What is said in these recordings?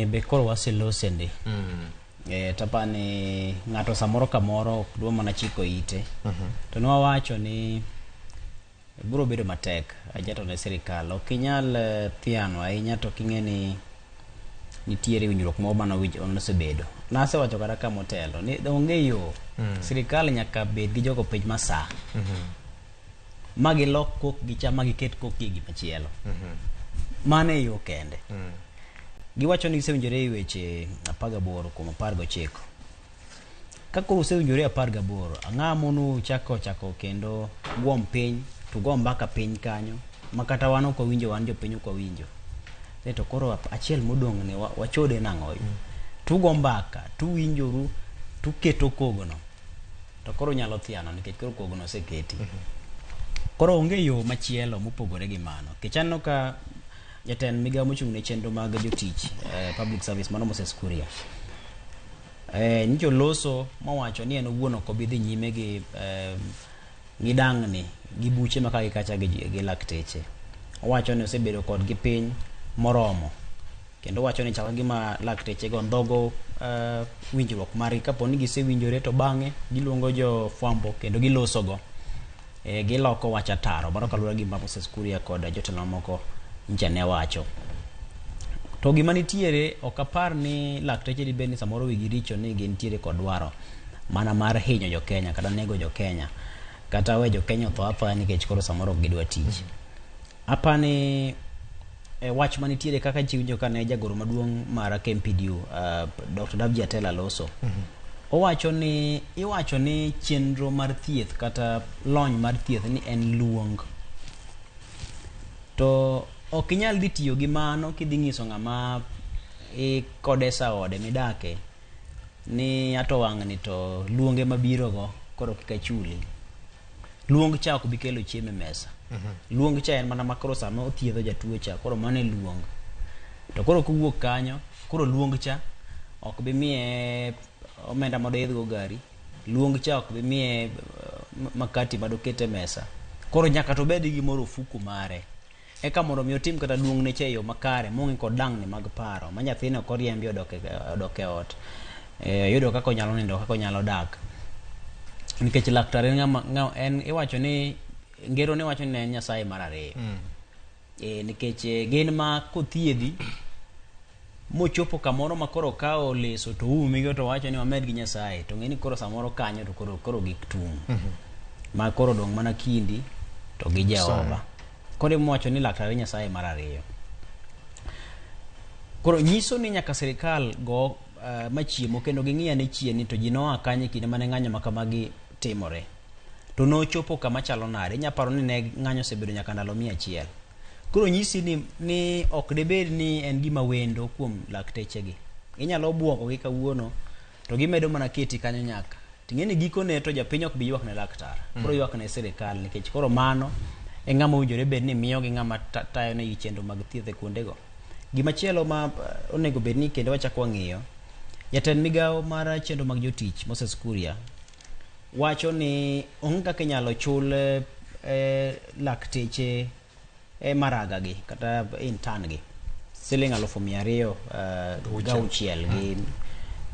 Be koro waselose ndi. To apani ng'ato samoro kamoro ok dwa mana chiko ite. To ne wawacho ni biro bedo matek ahinya to ne sirikal. Ok inyal thiano ahinya to king'e ni nitiere winjruok moro mane osebedo. Nasewacho kata ka motelo ni onge yo. Sirikal nyaka bed gi jogo piny ma sa. Ma gilok kokgi cha ma giket kokgi e gima chielo. Mano e yo kende. Giwacho ni gisewinjore e weche 18 kuom 19. Ka koro usewinjore 18, ang'a monu chako chako kendo guom piny to go mbaka piny kanyo ma kata wan ok wawinjo wan jopiny ok wawinjo. E to koro achiel modong' ni wachode nang'o? Tugo mbaka, tuwinjoru, tuketo kogno. To koro unyalo thiano nikech koro kogno oseketi. Koro onge yo machielo mopogore gi mano. Nikech aneno ka jatend migawo mochung' ne chenro mag jotich public service mano Moses Kuria nyicho loso mowacho ni en owuon ok obi dhi nyime gi gidang'ni gi buche ma ka gi kacha gi lakteche. Owacho ni osebedo kodgi piny moromo kendo owacho ni chalo gima lakteche go ndhogo winjruok margi kapo ni gisewinjore to bang'e giluongo jo fwambo kendo giloso go. Giloko wach ataro mano kaluwore gi gima Moses Kuria kod jotelo mamoko nyicha ne wacho. To gima nitiere ok apar ni lakteche dibed ni samoro wigi richo ni gintiere kod dwaro mana mar hinyo jo Kenya kata nego jo Kenya kata we jo Kenya otho athoya nikech koro samoro ok gidwa tich. Apani e wach manitiere kaka chiwinjo kane jagoro maduong' mar KMPDU Dr. Davji Atela loso. Owacho ni iwacho ni chenro mar thieth kata lony mar thieth ni en luong. To ok inyal dhi tiyo gi mano kidhi nyiso ng'ama ikodesa ode midake ni ato wang'ni to luonge mabiro go koro kik achuli. Luong cha ok bi kelo chiemo e mesa. Luong cha en mana makoro sama othiedho jatuo cha koro mano e luong. To koro kowuok kanyo koro luong cha ok bi miye omenda mondo go gari. Luong cha ok bi miye makati madoket e mesa. Koro nyaka to obed gi gimoro ofuku mare. Eka mondo mi otim kata luong ne cha e yo makare mong'e kod dang'ni mag paro ma nyathine ok oriembi odok e ot. Yudo kaka onyalo nindo kaka onyalo dak. Nikech laktar en ng'ama en iwacho ni ngero ne wacho ni en Nyasaye mar ariyo. Nikech gin ma kothiedhi mochopo kamoro ma koro okawo leso to uumigo to wacho ni wamed gi Nyasaye to ng'e ni koro samoro kanyo to koro koro gik tung'. Ma koro dong' mana kindi to gi Jehova. Koro emowacho ni laktar en Nyasaye mar ariyo. Koro nyiso ni nyaka sirikal go machiemo kendo ging'i ane chien ni to ji noa kanye e kinde mane ng'anyo ma kamagi timore. To nochopo kama chalo nade? Inya paro ni ne ng'anyo osebedo nyaka ndalo 100. Koro nyisi ni ok dibed ni en gima wendo kuom lakteche gi. Inyalo buogo gi kawuono to gimedo mana keti kanyo nyaka. Ting'e ni gikone to japiny ok bi ywak ne laktar. Koro ywak ne sirikal nikech koro mano e ng'ama owinjore bed ni miyo gi ng'ama tayo negi chenro mag thieth e kuondego. Gimachielo ma onego bed ni kendo wachako wang'iyo, jatend migawo mar chenro mag jotich Moses Kuria wacho ni onge kaka inyalo chul lakteche maraga gi kata intern gi siling 200,000 gauchiel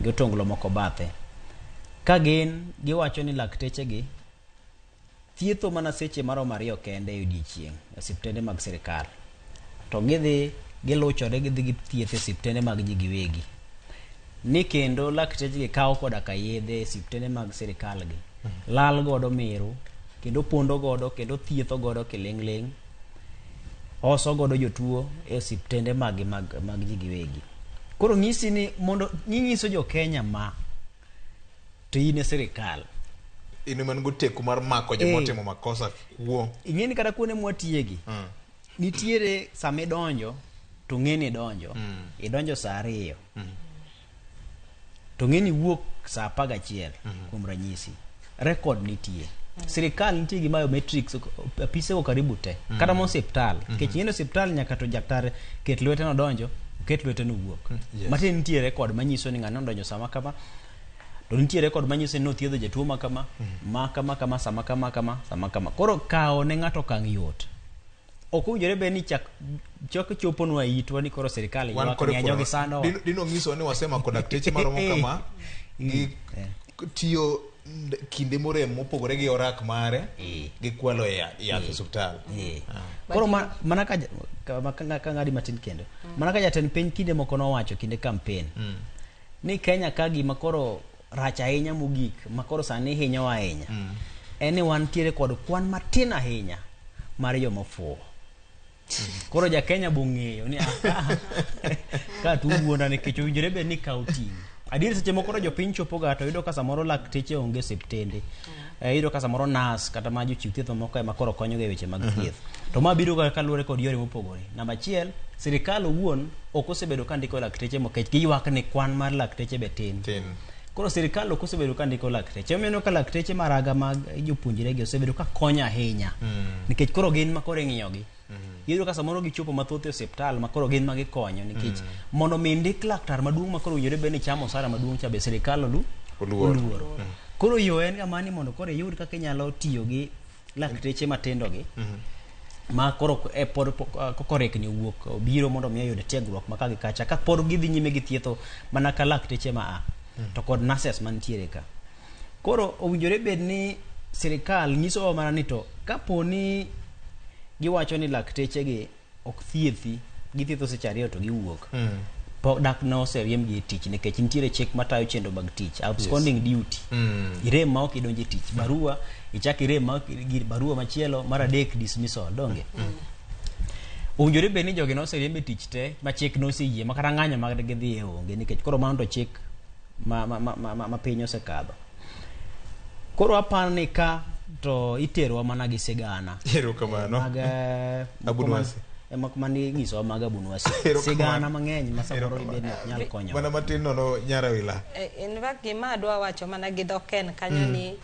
gi otonglo moko bathe. Ka gin giwacho ni lakteche gi thietho mana seche maromo 2 kende e odiechieng' e osiptende mag sirikal. To gidhi giluchore gidhi githietho e osiptende mag ji giwegi. Ni kendo lakteche gi kawo koda ka yedhe e osiptende mag sirikal gi. Lal godo miru kendo pondo godo kendo thietho godo kiling'ling'. Oso godo jotuo e osiptende mag mag ji giwegi. Koro nyisi ni mondo inyiso jo Kenya ma to in e sirikal. In ema in go teko mar mako joma otimo makosa kuo. Ing'e ni kata kuonde mwatiyegi nitiere sama idonjo to ng'e ni idonjo. Idonjo saa 2. To ng'e ni iwuok saa 11 kuom ranyisi. Record nitie. Sirikal nitie gi biometrics apise go karibu te. Kata ma osiptal. Nikech ing'e ni osiptal nyaka to jaktar ket lwete nodonjo, oket lwete nowuok. Matiende nitie record manyiso ni ng'ano nodonjo sama kama. To nitie record manyiso ni nothiedho jatuo ma kama, ma kama kama, sama kama kama, sama kama. Koro kawo ne ng'ato okang' yot. Ok owinjore bed ni chak chak choponwa e itwa ni koro sirikal Wan ywak kore ni jogi sandowa. Dino nyiso ni wasemako dakteche maromo kama gi tiyo kinde morem mopogore gi orak mare gikwalo e yath e osiptal. Koro mana ka ka ng'adi matin kendo. Mana ka jatend piny kinde moko nowacho kinde campaign ni Kenya ka gima koro rach ahinya mogik ma koro sani hinyowa ahinya en ni wantiere kod kwan matin ahinya mar joma ofuwo. Koro ja Kenya bong'eyo ni ah, ka tu wuonda nikech owinjore bed ni kawo ting'. Adier seche moko to jopiny chopo ga to yudo ka samoro lakteche onge e osiptende. Iyudo ka samoro nurse kata ma jochiw thieth mamoko ema koro konyoga e weche mag thieth. To ma biro ga kaluwore kod yore mopogore. Namba achiel, sirikal owuon ok osebedo ka ndiko lakteche nikech giywak ni kwan mar lakteche be tin. Tin. Koro sirikal ok osebedo ka ndiko lakteche. Omiyo ineno ka lakteche maraga mag jopuonjre gi osebedo ka konyo ahinya. Nikech koro gin ma koro ing'iyo gi. Iyudo ka samoro gichopo mathoth e osiptal ma koro gin ma gikonyo nikech mondo mi ndik laktar maduong' ma koro owinjore bed ni chamo osara maduong' cha be sirikal Oluoro. oluoro. Koro yo en ga mani mondo koro iyud kaka inyalo tiyo gi lakteche matindo gi ma koro e pod korekni owuok obiro mondo mi oyud tiegruok ma ka gi kacha ka pod gidhi nyime gi thietho mana ka lakteche ma a to kod nurses mantiere ka. Koro owinjore bed ni sirikal nyisowa mana ni to kapo ni giwacho ni lakteche gi ok thiethi githietho seche 2 to giwuok po dak ne oseriembgi e tich nikech nitiere chik matayo chenro mag tich, absconding duty. Irem ma ok idonjo e tich, barua ichak irem ma ok barua machielo mar adek, dismissal donge. Owinjore bed ni jogi noseriemb e tich te ma chik noseyie ma kata ng'anyo mag gidhiye onge nikech koro mano to chik ma piny osekadho. Koro aparo ni ka to iterowa mana gi sigana Erokamano. mag Abunuwasi. Moko mane inyisowa mag Abunuwasi. Erokamano. Sigana mang'eny ma samoro Erokamano. dibed ni ok nyal konyowa. Mana matin nono, Nyarawila. In fact, gima adwa wacho mana gi dho Ken kanyo ni